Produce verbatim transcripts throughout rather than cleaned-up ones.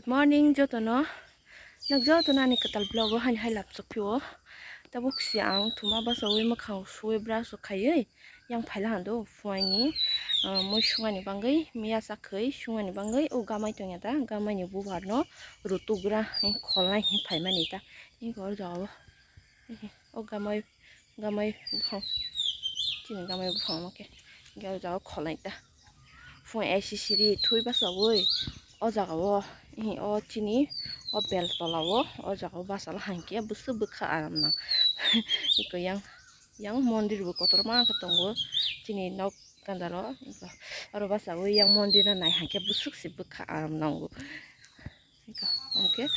Morning jotono, nok jotono ani kwtal vlog o hani hai lapsok phio. Tabuk si ang thuma basawi mwkhang suwi brush rok khaiwi yang phaila hando phuaini, ah, mui sungani bangwi miya sakhwi sungani bangwi o gamai tongya ta, gamai ni bubar no rutugra kholnai hinwi phaimani ta. Ni gor jao. O gamai, gamai buphang, chini gamai buphang ma khe, hingke o jaga o kholnai ta. Phung A C C ri thui basawi o jaga o, o chini o bel tola o, o jaga o basa la hangke bwswk bwkha aram nang. Iko yang, yang mondir bo kotorma khe tongo chini nok ganda ro, oro basawi yang mondir no nai hangke bwswk se bwkha aram nango. Iko, hingke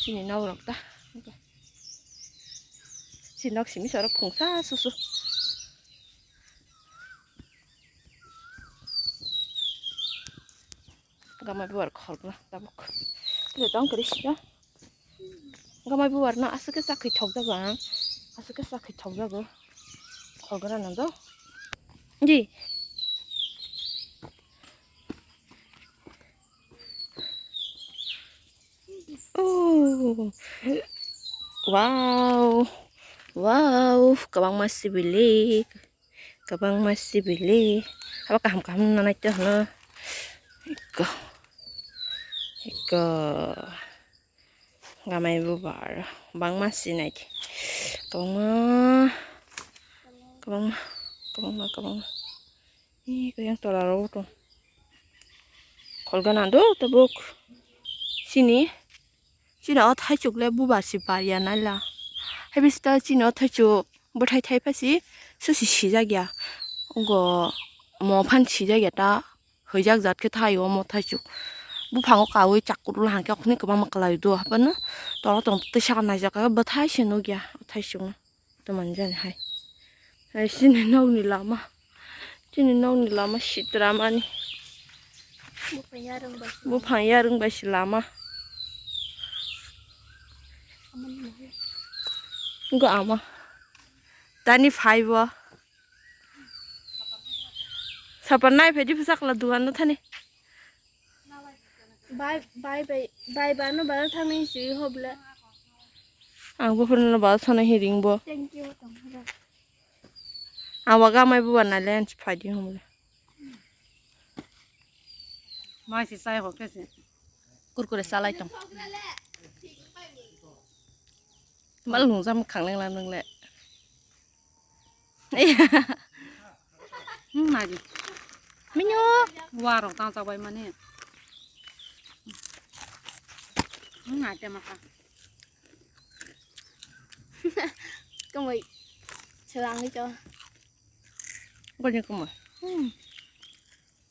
chini nok rok ta. Iko. Chini nok simi soro phungsa susu. Gamai bubar kholgna tabuk. Tile tong kiri sida. Gamai bubar no aswk khe chakhi thok jago ang. Aswk khe chakhi thok jago. Kholgna nang do. Di. Oh. Wow. Wow, kwbangma sibilik. Kwbangma sibilik. Haba kaham kaham no nai to hwno. Iko. Iko. Gamai bubar. Bangma sinai. Kwbangma. Kwbangma. Kwbangma, kwbangma. Ih, kayang tola rok tong. Kholgana do tabuk. Chini. Chini o thaichuk le bubar si bar ya naila. Hai bisi ta chini o thaichuk bwthai thai phasi susi sijak ya. Ngo mo phan sijak ya ta. Hwijak jat khe thai o mo thaichuk. Buphango kawi chakur la hangke okhni kwbangma kwlai do hapano. Tola tong twi saka naijak khe bwthai se nukya o thaichuk no. Tamo jani hai. Hai chini nokni lama. Chini nokni lama sitra mani. Buphang yarwng bai se lama. Ngo ama. Tani phaibo. Sapan nai phaidi phusa kala dugan no thani. Bai, bai, bai, bai, bano bana thangni si hoble. Ang bo phone no ba thana hiring bo. Thank you, tong. Ang waga mai bo bana len phai di homle. Mai si sai ho ke si. Kurkure salai tong. Mal nung jam khang leng la nung le. Hmm, nai di. Minu. Warok tang chabai mani. Hmm, nai te maka. Kamai. Selang itu. Gojek kamai. Hmm.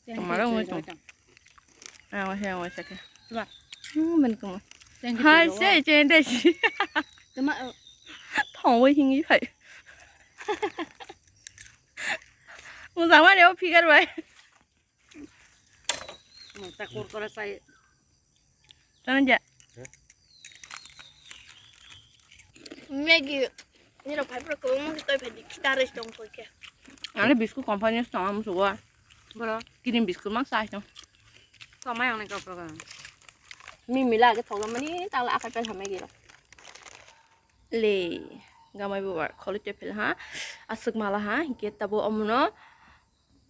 Tama rok wngwi tong. Ang wngwi sakhe. Ba. Hmm, man kamo. Hai se chen dai si. Tama. Thong wai hingwi phai. Mujang mani o figure bai. Ta kurkure sai. Tama ja. Maggie, nirok phai phuru kwbangma khe toi phai di, kita rest tong koi khe. Ani biscuit company tong am sugo. Boro. Cream biscuit mang sai tong. Tong mai ang nai kok kok. Mi mila age thok mani tala akai pai hamai giro. Le, gamai bo war kholi te phel ha. Aswk mala ha, hingke tabo omono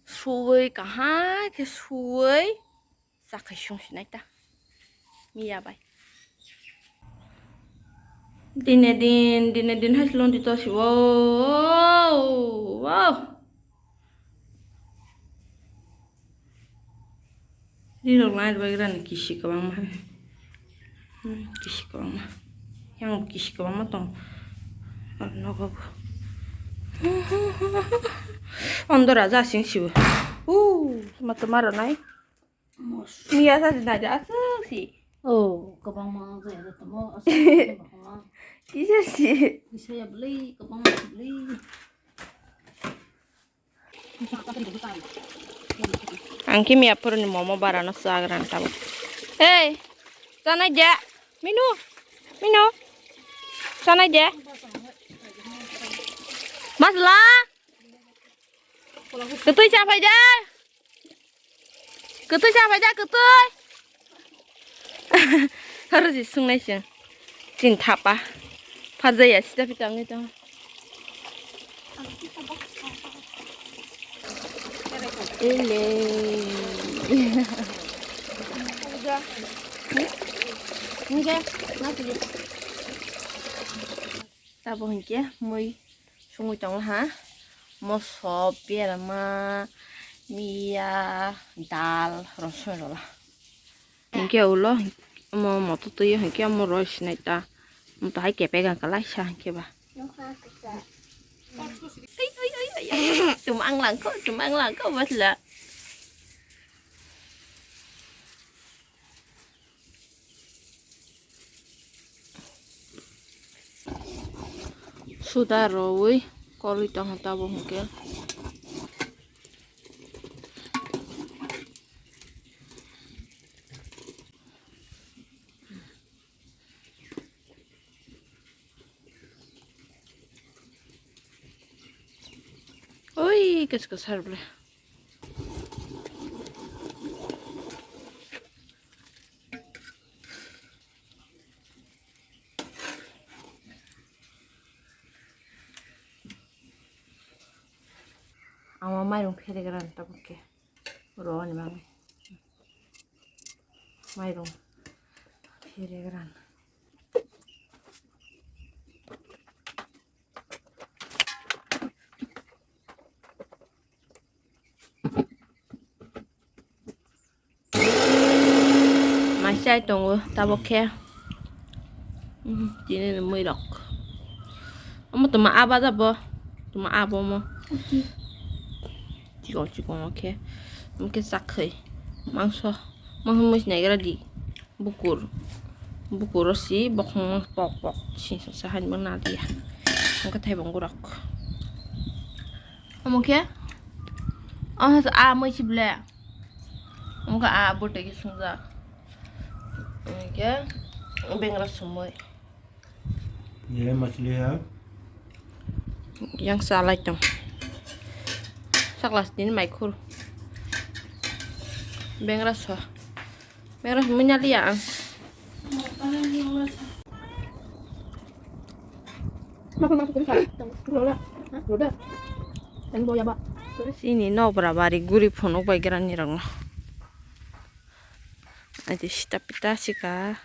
suwui kahai khe suwui. Sakhai sung sinai ta. Miya bai. Dine din, dine din hai lon dito si. Wow, wow. Rirok lai bai grani kisi kwbangma. Hmm, kisi kwbangma. Yang kisi kwbangma tong. Ar nogo bo. Ondora jasing sibo. Uh, mata maro nai. Miya sa si naja aswk si. Oh, kwbangma wng jaya tamo, aswk kwbangma. Kisa si. Kisa ya bwlwi, kwbangma si bwlwi. Ang khe miya phuruni momo barano chagra ang tabuk. Ei, chanai je. Minu, minu. Chanai je. Masla. Kwtwi cha phai de. Kwtwi cha phai de, kwtwi. Tharo si sungnai chwng. Chini thapa. Phajaya sita pita wngwi tongo. Ele. Tabuk hinkhe mui sungwi tongla ha. Moso, berma, miya, dal, rosoi rola. Hinkhe ulo omo moto twiyo hinkhe omo roi sinai ta. Moto hai kepek ang kalaisa hinkhe ba. Oi, oi, oi, oi, oi. Tum ang langkho, tum ang langkho, bwsla. Suda rwi kolwi tongkha tabuk hinkhe. Oi, kis kis har ble. Ama mairung pheregrani tabuk khe. Ro ni bagwi. Mairung pheregrani. Mai chai tongo tabuk khe. Tini ni mui rok. Omo toma aba jabo. Toma abo mo. Chikon chikon o khe. Omo khe chakhwi. Mangso. Mangso mui sinai gra di. Bukur. Bukur o si bokhong pok pok. Si sa sa han bang na dia. Omo khe thaibong gurok. Omo khe. Omo khe a mui si ble. Omo khe a bwtwi khe sungjak. Omo khe bengra sumui. Ye machli ha. Yang salai tong. Saklas din mai khur. Bengra so. Bengra sumui na liya ang. Chini nokbra bari guri phunuk bai grani rokno. Aji sita pita sika.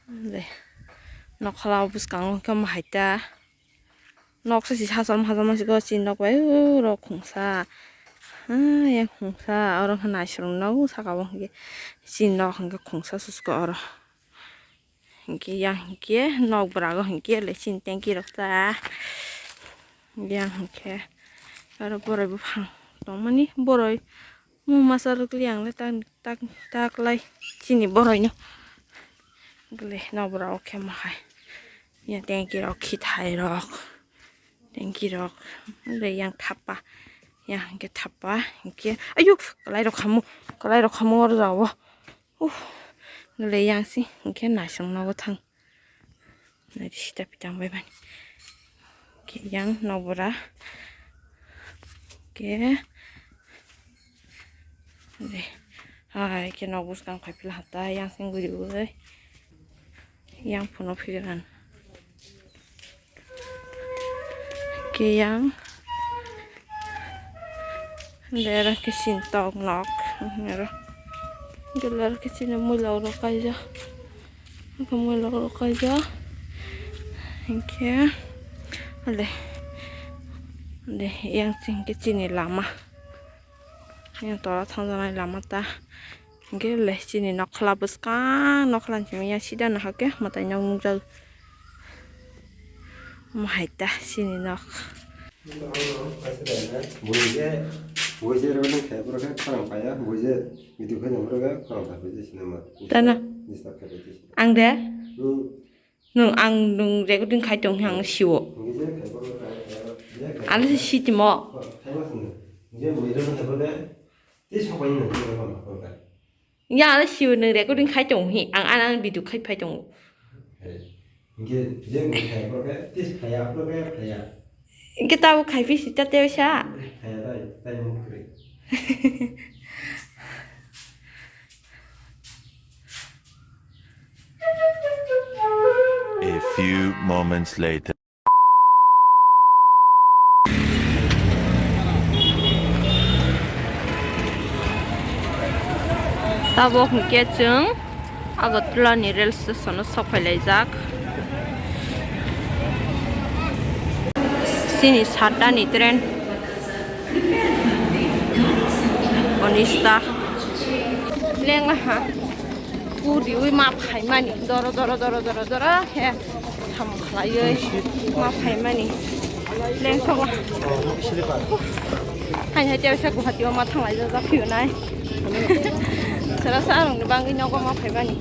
De. Nokhola bwskango khe mahaita. Noksa si sachal majal masi go chini nok bai uro khungsa. Ah, yang khungsa oro khe naisrwng no saka o hwnkhe chini nok hwnkhe khungsa susko oro. Hwnkhe yang hwnkhe nokbra go hwnkhe le chini tanki rok ta. Yang hwnkhe oro boroi buphang tongmani boroi. Mung masa rwgli ang le tak, tak, tak lai chini boroi no. Gule nokbra o khe mahai. Ya tanki rok, khithai rok. Tanki rok. Gule yang thapa. Yang hwnkhe thapa. Hwnkhe, ayo, kalai rok khamu. Kalai rok khamu oro jago. Uh. Gule yang si. Hwnkhe naisong nogo thang. Nai sita pitang bai bani. Ke yang nobora. Ke. Re. Hai ke nobus kang khai pila hata yang sing guri ui. Yang phono phiran. Ke yang. Lera ke sintok nok. Nero. Lera ke sini mulai oro kaija. Hwnkhe mui lok rok kaijak. Hinkhe. Ale. Ale, yang chini lama. Yang tora thangjaknai lama ta. Hinkhe le chini nokhola bwskang, nokhola ni simi yang sida nahakhe mwtai nok nukjak. Omo hai ta chini nok. Buji, buji recording khe borok khe khorang paya, buji video khe borok khe khorang paya, buji sinama. Tana. Disturb khe buji. Ang de? Hmm. Nung ang nung recording khai tong ang siwo. Buji khe borok khe, ya, ya, khe. Ang si timo. Khai mas ni. Buji buji recording khe borok khe. Ti sabai ni, ti sabai ni. Ya, ala siyo nwng recording khai tong hi, ang, ang, ang video khai phai tongo. Hey, hingke je bo khai pro ke, tis phaya, pro ke phaya. Hingke tabo khai phi si ta tebo sa. Phaya tai, tai mung kri. Few moments later. Tabok hwnkhe chwng Agartala ni rail station o sok phai laijak. Chini satta ni train. Onista. Lengla ha. Puriwi ma phaimani. Doro, doro, doro, doro, doro. He. Samung khlaiwi ma phaimani. Lengthok. Hai hai tei sa Guwahati o ma thanglai jak phiyonai. Sara sa rong ni bangwi nogo ma phaimani.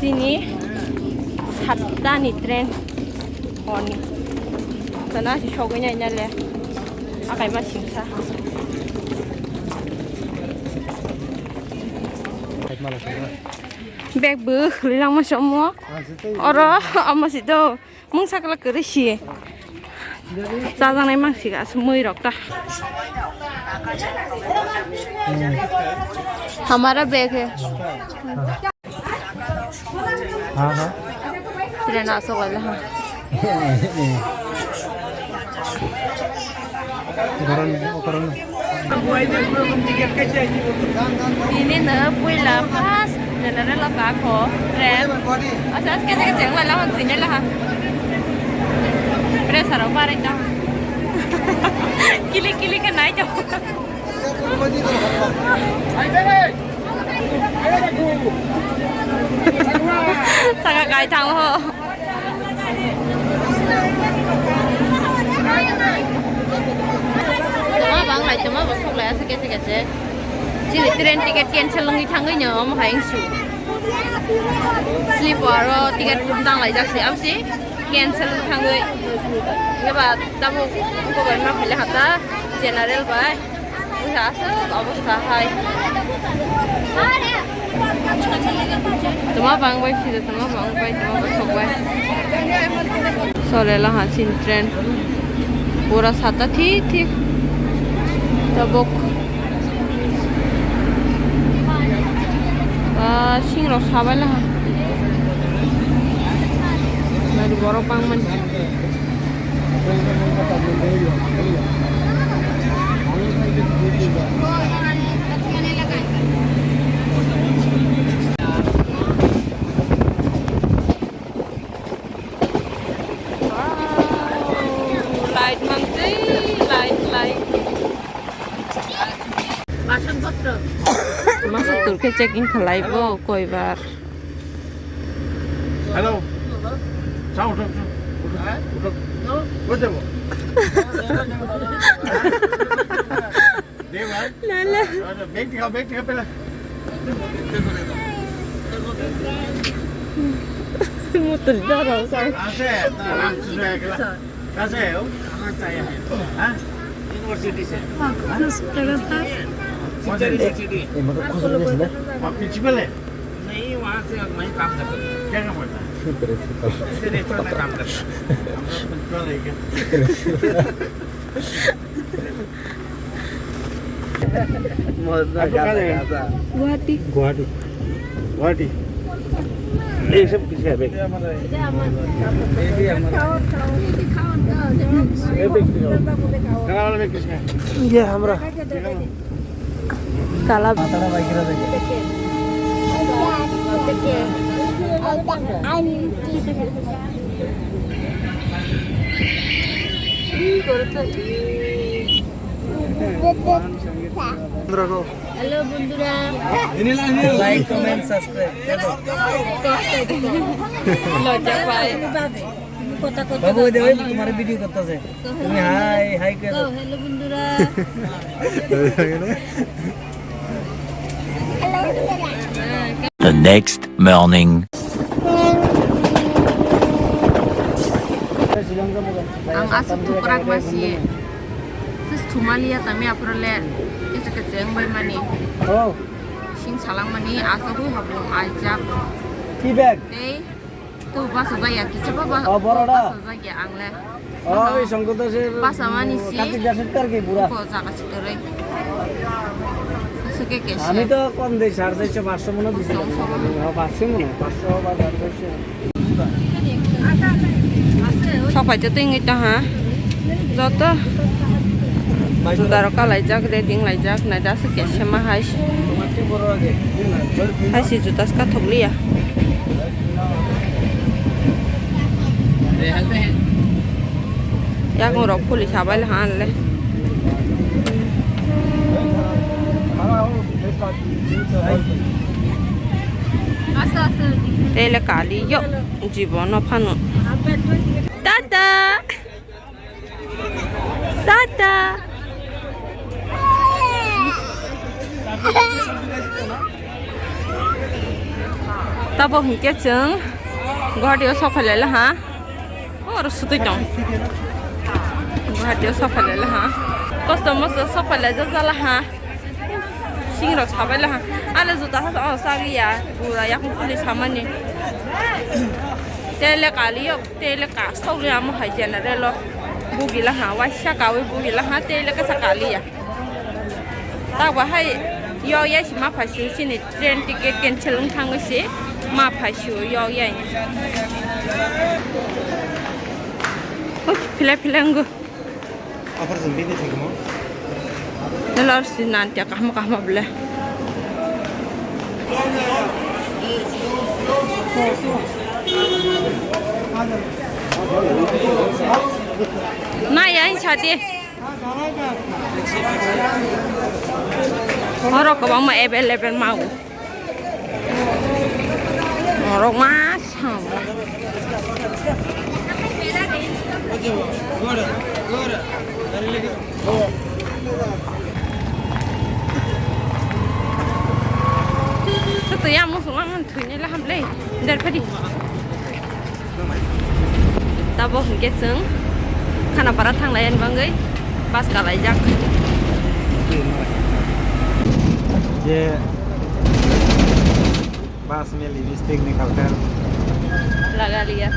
Chini satta ni train. Honi. Tana si sogwi nai nale. Akai ma singsa. Bag bo khwlwi langma se omo. Oro omo se do. Mung sakla kwrwi si. Chajaknai mang si ga mui rok ta. Hamara bag hai. हाँ, हाँ। Train asok wala ha. गरम, गरम। Tini no puila first general o kakho train. Asa aske aske cheng wala hon tini la ha. Pressure o parai ta. Kili kili ke nai ta. Saka kai thango. Toma bang lai, toma bang sok lai, asa kese kese. Chini train ticket cancel wngwi thangwi no, omo hai wngsu. Sleeper o ticket dang lai jak si, amsi cancel wngwi thangwi. Eba tabuk kobar ma phai le hata general bai. Wngkha aswk obostha hai. Toma bang bai sida, toma bang bai, toma bai sok bai. Sore la ha chin train. Pura sata thik thik. Tabuk. Ah, sing rok sabai la ha. Nari borok bang man. Light mansai, light, light. Masa turkhe checking khlai bo koibar. Hello. Chao, uthok, uthok. Uthok, uthok. Koi jabo? Dewa? Nala. Bag dikhao, bag dikhao pehla. Motor jara sa. Ase, ta aram se ekla. कहाँ से है वो? कहाँ से आया है? हाँ? यूनिवर्सिटी से। आपको कौन सा लगा था? कौन सा यूनिवर्सिटी? ये मतलब खुश होने से ना? आप प्रिंसिपल है? नहीं, वहाँ से वहीं काम करता था। क्या काम करता है? प्रिंसिपल। ऐसे रेस्टोरेंट में काम करता है। हम लोग प्रिंसिपल है क्या? आपको कहाँ जाएगा? गुवाहाटी। गुवाहाटी। गुवाहाटी। ये सब किसका है बैग? ये भी हमारा। ये बैग किसका है? काला वाला बैग किसका है? ये हमारा। काला। Hello বন্ধুরা। Like, comment, subscribe। লজ্জা পায়। কথা কথা। বাবু, ওই দেখো, তোমার ভিডিও করতেছে। তুমি হাই, হাই করো। Hello বন্ধুরা। The next morning. Ang aswk thuprak ma si. Sis thumaliya tami aphuru le. Kisa kisa wng bai mani. Oh. Sing salang mani aswk ui habung aijak. Ki bag? Tei tu basa jaya kicha ba ba. Oh, boro da. Basa jaya ang le. Oh, oi Shankar Das er, basa mani si. Kartik Das er tar ke bura. Ko jaga si tore. Asa আমি তো কম দেই, সাড়ে চারশো পাঁচশো মনে দিছিলাম। হ্যাঁ, পাঁচশো মনে হয়, পাঁচশো বা সাড়ে চারশো। Sok pai twi twi wngwi tong ha. Joto juta rok kalaijak, ready wnglaijak, naidi aswk kaisa ma hai. Hai se juta se kathok liya. Yakung rok police habai le han le. Tele kali yo jibono phano. Tata. Tata. Tabo hinkhe chwng Guwahati o sok phailai laha. Oro sutwi tong. Guwahati o sok phailai laha. Kosto mosto sok phailai jajala ha. Singrok sabai laha. Ale juta sa o sagiya. Pura yakung police samani. Tele kali yo. Tele ka stokli amo hai general o bugi laha, waisa kawi bugi laha, tele kasa kaliya. Tabok hai yok ya si ma phai su chini train ticket cancel wng thangwi si ma phai su yok ya ni. Ui, phila phila wngo. Aphar chwng bini thwngmo. Nelo si nan tiya kahma kahma ble. Na ya, sa de. Oro kwbangma available ma o. Norok ma sam. Sato ya musu ang thwini laham le. Dar phadi. Tabok hinkhe chwng Khanapara thanglaini bagwi bus kalaijak. Je bus meli mistake ni kalkar. Laga liya.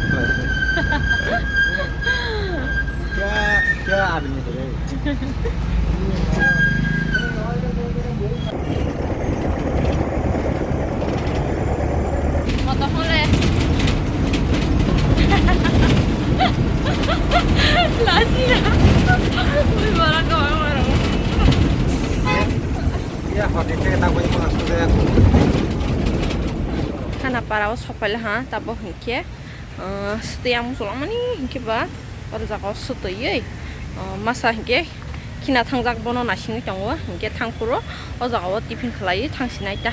Kya, kya aadmi hai re? Moto hole. Lasia. Ui, bara kau orang. Iya, hot itu kita punya masuk ya. Khanapara o sok phaile ha, tabok hinkhe, ah, sotwi ang muchung mani hinkhe ba, oro jaga o sotwi, ah, masa hinkhe khina thangjak bono naisingwi tongo, hinkhe thangphuru o jaga o tiffin khlaiwi thangsinai ta.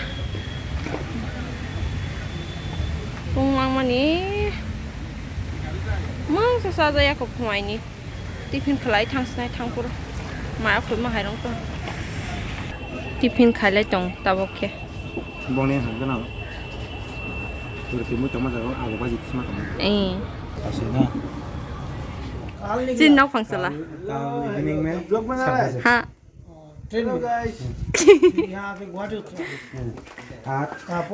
Tongmang mani mungsa sajaya kok phumaini. Tiffin khlai thangsinai thangphuru. Maya khulma hairong tong. Tiffin khailai tong tabok khe. Bongni hangkhe nang. Pura twi mui tongma jaga o abo baji tisma tongma. Eh. Asina. Chin nok phangsala. Kal evening me. Ha. Train में। Hello guys। यहाँ पे गुवाहाटी उतरा। आठ।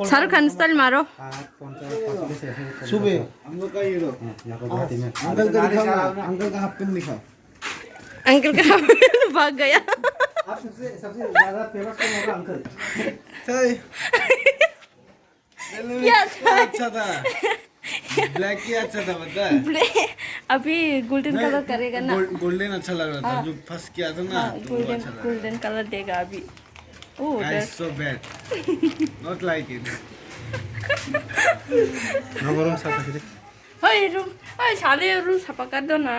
Shahrukh Khan style मारो। आठ पचास, पचास ऐसे, ऐसे सुबह। हम लोग का ये लो। हाँ, यहाँ पे गुवाहाटी में। अंकल का दिखाओ ना, अंकल का हाफ पैंट दिखाओ। अंकल का हाफ पैंट भाग गया। आप सबसे, सबसे ज्यादा फेमस कौन होगा अंकल? सही। क्या था? अच्छा था। ब्लैक ही अच्छा था, पता है? ब्लैक, अभी गोल्डन नहीं, कलर करेगा ना। गोल-, गोल्डन अच्छा लग रहा था, हाँ। जो फर्स्ट किया था ना, हाँ, तो वो गोल्डन, अच्छा लग रहा था। गोल्डन कलर देगा अभी। Oh, guys, that's so bad। Not like it। Nogo room sapha khe de। Oi, room, oi, sale room sapha kar do na।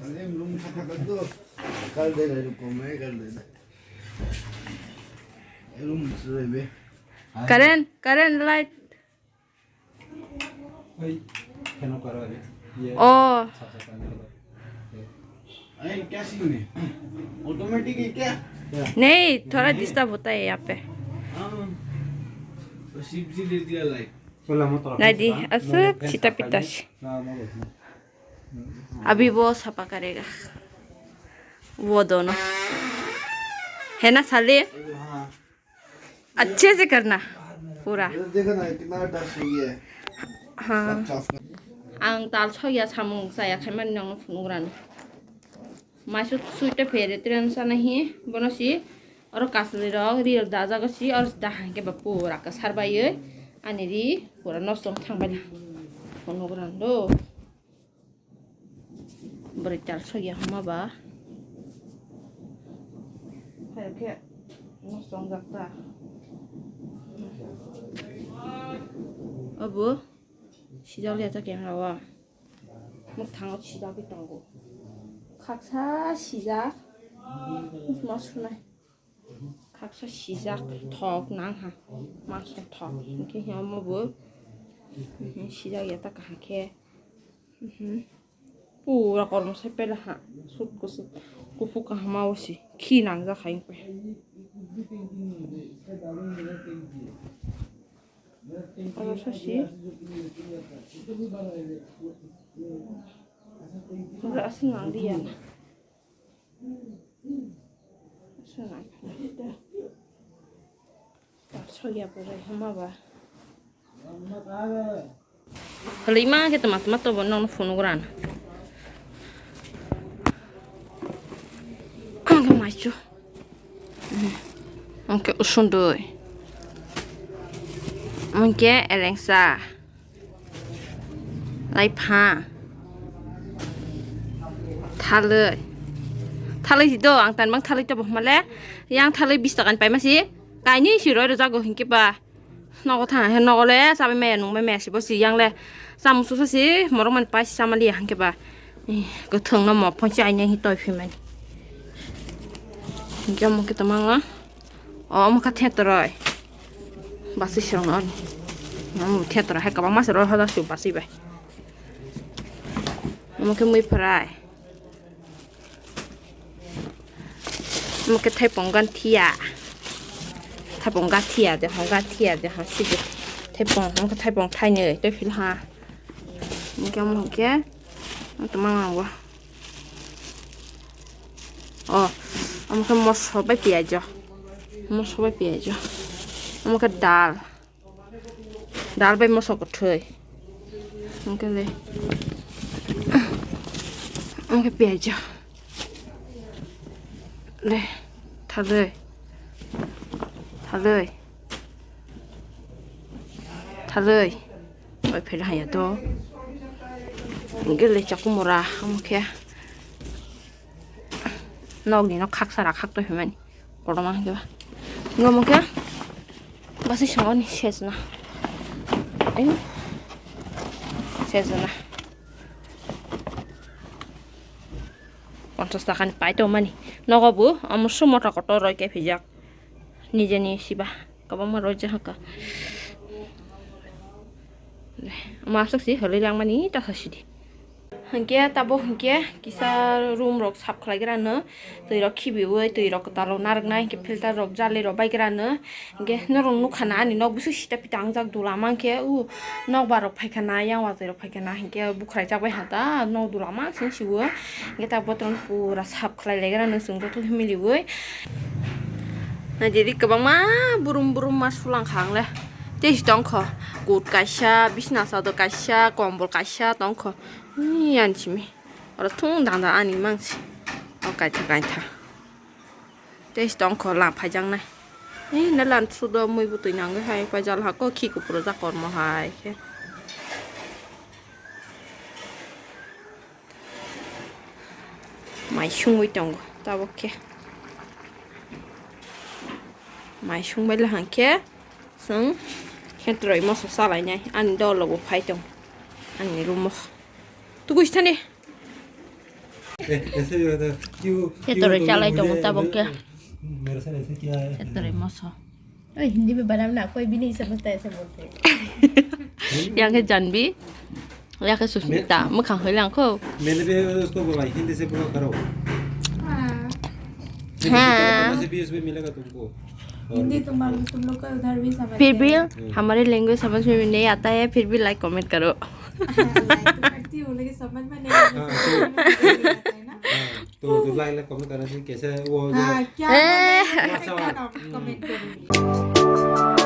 अरे, रूम सफा कर दो। कर दे रहे, रुको, मैं कर देता। रूम से बे। Current, current light। भाई, फैन करो अभी। ये ओ। साफ सफाई नहीं करो। अरे, क्या सीन है? ऑटोमेटिक है क्या? नहीं, थोड़ा डिस्टर्ब होता है यहाँ पे। हाँ। तो सिप जी दे दिया light. Naidi, aswk sita pita se. Abi bo sapa karega. Wo dono. Hai na, sale? Acche se karna. Pura. देखो ना, कितना डस्ट हो गया है। Ha. Ang tal soya samung chaya khaimani nang phunukgrani. Maisuk suite phere tren sana hi, bono si Oro kasli rok, ri rok dajago si, oro da hangke ba pura kasar baiye. Ani ri pura nosto wng thang bai na. Phunuk rang do. Bwrwi tal sokya hwnma ba. Hai khe nosto wngjak ta. Obo sijak ya ta camera o. Mwkhango sijagwi tongo. Khaksa sijak. Ma sunai. Khaksa sijak thok nang ha. Mangso thok. Hinkhe omo bo. Mhm, sijak ya ta kaham khe. Mhm. Pura kormo sai pela ha. Sut kusuk. Kuphuk kaham ma osi. Khi nang jak hai hinkhe. Oro sasi. Oro aswk nang di ya. Aswk nang di ya. Soya borai hama ba. Hwlwi ma khe tama tama tobo nokno phunuk rana. Ang khe maichu. Ang khe usundui. Ang khe elengsa. Laipha. Thalwi. Thalwi si do, ang tanbang thalwi tobo hwnmale. Yang thalwi bis takani paima si. Kainwi si roi rwjago hinkhe ba. Nogo thang he nogo le chabai maya nung bai maya si bo si yang le. Chamung susa si morok mani pai si chamaliya hinkhe ba. Ih, kwthwng no mok phone si aini hi toi phimani. Hinkhe omo khe tongmani. O, omo khe thetoroi. Basi sirokno oni. Omo thetoroi hai kwbangma se roi hoda su basi bai. Omo khe mui phwrai. Omo khe thaipong gan thiya. Thaipong gan thiya de, hong gan thiya de, hong sidi. Thaipong, omo khe thaipong thainwi tei phil ha. Omo khe, omo khe, omo tongma nang bo. O, omo khe moso bai piyaj o. Moso bai piyaj o. Omo khe dal. Dal bai moso kwthwi. Omo khe le. Omo khe piyaj o. Le. Thalwi. Thalwi. Thalwi. Bai phela haya to. Omo khe le chakumura. Omo khe. Nokni nok khaksa rak khak tong hwnmani. Kotorma hwnkhe ba. Omo khe basi songoni sejna. Ayun. Sejna. Ponchas takani pai tongmani. Nogo bo omo sumota kotor roi khe phijak. Nijeni siba. Kwbangma roi jahaka. Omo aswk si hwlwi langmani tasa sidi. Hinkhe tabuk hinkhe kisa room rok sap khlai grano, twi rok khibiwi, twi rok kwtal rok narwknai, hinkhe filter rok jali rok bai grano. Hinkhe norok nukha na ani nok bwswk sita pita wngjak dula mankhe, u nokbar rok phaikha na, yang watwi rok phaikha na, hinkhe bukhraijak bai ha ta nok dula mansing siwo. Hinkhe ta botrok pura sap khlai lai grano chwng joto himliwi. Naidi kwbangma burum burum ma sulang kha ang le. Tei si tongkho, kut kaisa, bisna sador kaisa, kombol kaisa tongkho. Ui, yan simi. Oro thung dang dang ani mangsi. O kaitha kaitha. Tei si tongkho la phaijaknai. Ei, na lan sudo mui butui nangwi hai paijal ha ko khi kupro jak kormo hai khe. Mai sungwi tongo tabuk khe. Mai sungbai le hang khe chwng khetroi moso chalainai ani dolo bo phai tong ani room o. Tugui sithani. Khetroi chalai tongo tabuk khe. Khetroi moso. Oye, Hindi में बनाना, कोई भी नहीं समझता ऐसे बोलते हैं। Yang khe Janbi, yang khe Susmita, mwkhang hoi lang kho. मैंने भी उसको बोला, हिंदी से पूरा करो। हाँ। हिंदी से भी उसमें मिलेगा तुमको। हिंदी तुम, तुम लोग का उधर भी समझ फिर भी हमारे लैंग्वेज समझ में नहीं आता है, फिर भी लाइक कमेंट करो। हाँ, लाइक तो करती हूँ, लेकिन समझ में नहीं आता, हाँ, समझ तो में नहीं आता है ना। हाँ, तो, तो लाइक, लाइक कमेंट करना चाहिए, कैसे वो जो हाँ, क्या ए। बोले, कैसे क्या कमेंट करूँगी।